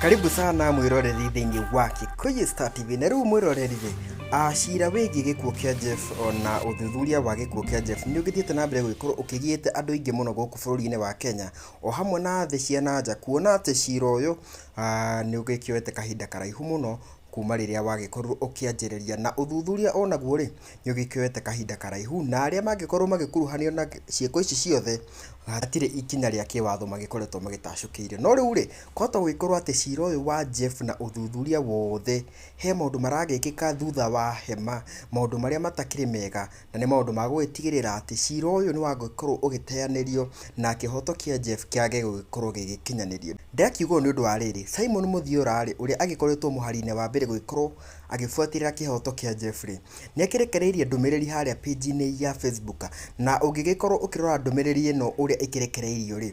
Karibu sana mwiroreri thĩinĩ wa Kikuyu Star TV. Na rĩu mwiroreri rĩ, cira wĩgiĩ gĩkuũ kĩa Jeff ona ũthuthuria wa gĩkuũ kĩa Jeff nĩ ũgĩthiĩte na mbere gũgĩkorwo ũkĩgiĩte andũ aingĩ mũno gũkũ bũrũri-inĩ wa Kenya o hamwe na thĩ cia na nja, kuona atĩ cira ũyũ nĩ ũgĩkĩoete kahinda karaihu mũno kuma rĩrĩa wagĩkorirwo ũkĩanjĩrĩria, na ũthuthuria onaguo rĩ, nĩ ũgĩkĩoete kahinda karaihu, na arĩa mangĩkorwo magĩkuruhanio na ciĩko ici ciothe hatirĩ ikinya rĩa kĩwatho magĩkoretwo magĩtacũkĩire. No rĩu rĩ, kwahota gũgĩkorwo atĩ cira ũyũ wa Jeff na ũthuthuria wothe, he maũndũ maragĩkĩka thutha wa hema, maũndũ marĩa matakĩrĩ mega, na nĩ maũndũ ma gũgĩtigĩrĩra atĩ cira ũyũ nĩ wagĩkorwo ũgĩteanĩrio na kĩhoto kĩa Jeff kĩage gũgĩkorwo gĩgĩkinyanĩrio. Ndĩrakiuga ũũ nĩ ũndũ wa rĩrĩ, Simon Mũthiora rĩ, ũrĩa agĩkoretwo mũhari-inĩ wa mbere gũgĩkorwo agĩbuatĩrĩra kĩhoto kĩa Jeff rĩ, nĩ akĩrekereirie ndũmĩrĩri harĩa page-inĩ ya Facebook, na ũngĩgĩkorwo ũkĩrora ndũmĩrĩri ĩno ũrĩa ĩkĩrekereirio rĩ,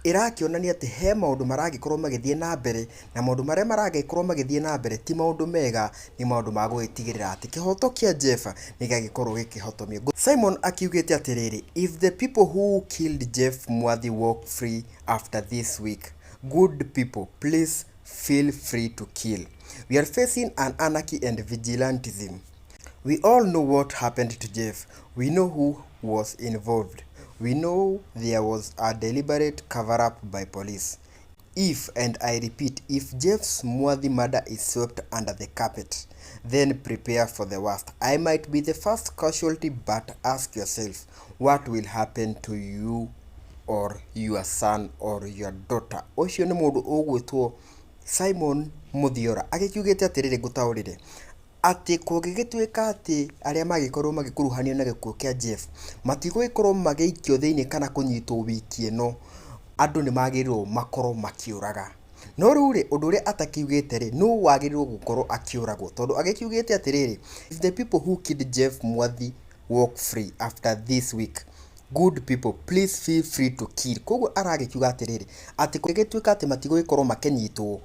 ĩrakĩonania atĩ he maũndũ maragĩkorwo magĩthiĩ na mbere, na maũndũ marĩa maragĩkorwo magĩthiĩ na mbere ti maũndũ mega, nĩ maũndũ ma gũgĩtigĩrĩra atĩ kĩhoto kĩa Jeff nĩ gĩagĩkorwo gĩkĩhotomio. Simon akiugĩte atĩrĩrĩ, "If the people who killed Jeff Mwathi walk free after this week, good people, please feel free to kill. We are facing an anarchy and vigilantism. We all know what happened to Jeff. We know who was involved. We know there was a deliberate cover-up by police. If, and I repeat, if Jeff's Mwathi murder is swept under the carpet, then prepare for the worst. I might be the first casualty, but ask yourself, what will happen to you or your son or your daughter?" Ũcio nĩ mũndũ ũgwĩtwo Simon Mũthiora agĩkiugĩte atĩrĩrĩ, ngũtaũrĩre atĩ kũngĩgĩtuĩka atĩ arĩa magĩkorwo magĩkuruhanio na gĩkuũ kĩa Jeff matigũgĩkorwo magĩikio thĩinĩ kana kũnyitwo wiki ĩno, andũ nĩ magĩrĩirwo makorwo makĩũraga. No rĩu rĩ, ũndũ ũrĩa atakiugĩte rĩ, nũ wagĩrĩirwo gũkorwo akĩũragwo? Tondũ agĩkiugĩte atĩrĩrĩ, "If the people who killed Jeff Mwathi walk free after this week, good people, please feel free to kill." Koguo aragĩkiuga atĩrĩrĩ, atĩ kũngĩgĩtuĩka atĩ matigũgĩkorwo makĩnyitwo,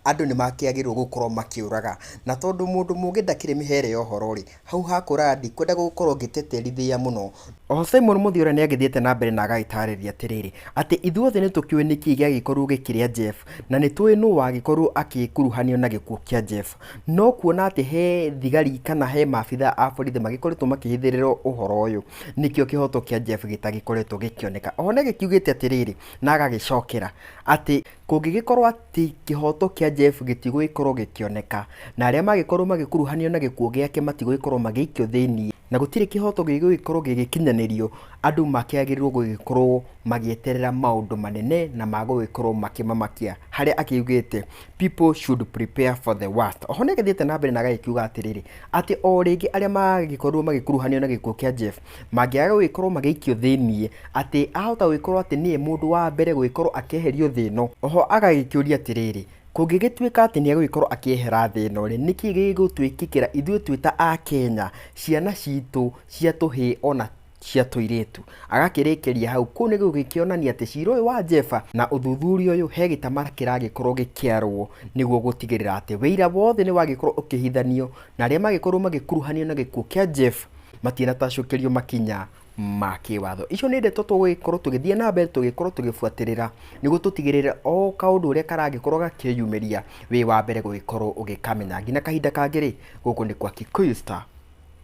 andũ nĩ makĩagĩrĩirwo gũkorwo makĩũraga. Na tondũ mũndũ mũgĩ ndakĩrĩ mĩhere ya ũhoro rĩ, hau hakũraga ndikwenda gũkorwo ngĩteterithia mũno. Oho Simon Mũthiora nĩ agĩthiĩte na mbere na agagĩtarĩria atĩrĩrĩ, atĩ ithuothe nĩ tũkĩũĩ nĩkĩ gĩagĩkorirwo gĩkĩrĩa Jeff, na nĩ tũĩ nũ wagĩkorirwo agĩkuruhanio na gĩkuũ kĩa Jeff. No kuona atĩ he thigari kana he maabithaa a borithi magĩkoretwo makĩhithĩrĩra ũhoro ũyũ, nĩkĩo kĩhoto kĩa Jeff gĩtagĩkoretwo gĩkĩoneka. Oho nĩ agĩkiugĩte atĩrĩrĩ, na agagĩcokera atĩ kũngĩgĩkorwo atĩ kĩhoto kĩa Jeff gĩtigũgĩkorwo gĩkĩoneka, na arĩa magĩkorwo magĩkuruhanio na gĩkuũ gĩake matigũgĩkorwo magĩikio thĩinĩ, na gũtirĩ kĩhoto gĩgũgĩkorwo gĩgĩkinyanĩrio, andũ makĩagĩrĩirwo gũgĩkorwo magĩeterera maũndũ manene na magũgĩkorwo makĩmamakia, harĩa akiugĩte, "People should prepare for the worst." Oho nĩ agĩthiĩte na mbere na agagĩkiuga atĩrĩrĩ, atĩ o rĩngĩ arĩa magĩkorirwo magĩkuruhanio na gĩkuũ kĩa Jeff mangĩaga gũgĩkorwo magĩikio thĩinĩ, atĩ ahota gũgĩkorwo atĩ nĩye mũndũ wa mbere gũgĩkorwo akĩeherio thĩ ĩno. Oho agagĩkĩũria atĩrĩrĩ, kũngĩgĩtuĩka atĩ nĩ egũgĩkorwo akĩehera thĩ ĩno rĩ, nĩkĩ gĩgũtwĩkĩkĩra ithuĩ twĩ ta Akenya, ciana citũ cia tũhĩĩ ona cia tũirĩtu? Agakĩrĩkĩria hau kũu nĩ gũgĩkĩonania atĩ cira ũyũ wa Jeff na ũthuthuria ũyũ, he gĩtama kĩragĩkorwo gĩkĩarwo nĩguo gũtigĩrĩra atĩ wĩira wothe nĩ wagĩkorwo ũkĩhithanio, na arĩa magĩkorwo magĩkuruhanio na gĩkuũ kĩa Jeff matinatacũkĩrio makinya ma kĩwatho. Icio nĩ ndeto tũgũgĩkorwo tũgĩthiĩ na mbere tũgĩkorwo tũgĩbuatĩrĩra nĩguo tũtigĩrĩre o kaũndũ ũrĩa karagĩkorwo gakĩyumĩria, wĩ wa mbere gũgĩkorwo ũgĩkamenya. Nginya kahinda kangĩ rĩ, gũkũ nĩ kwa Kikuyu Star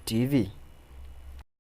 TV.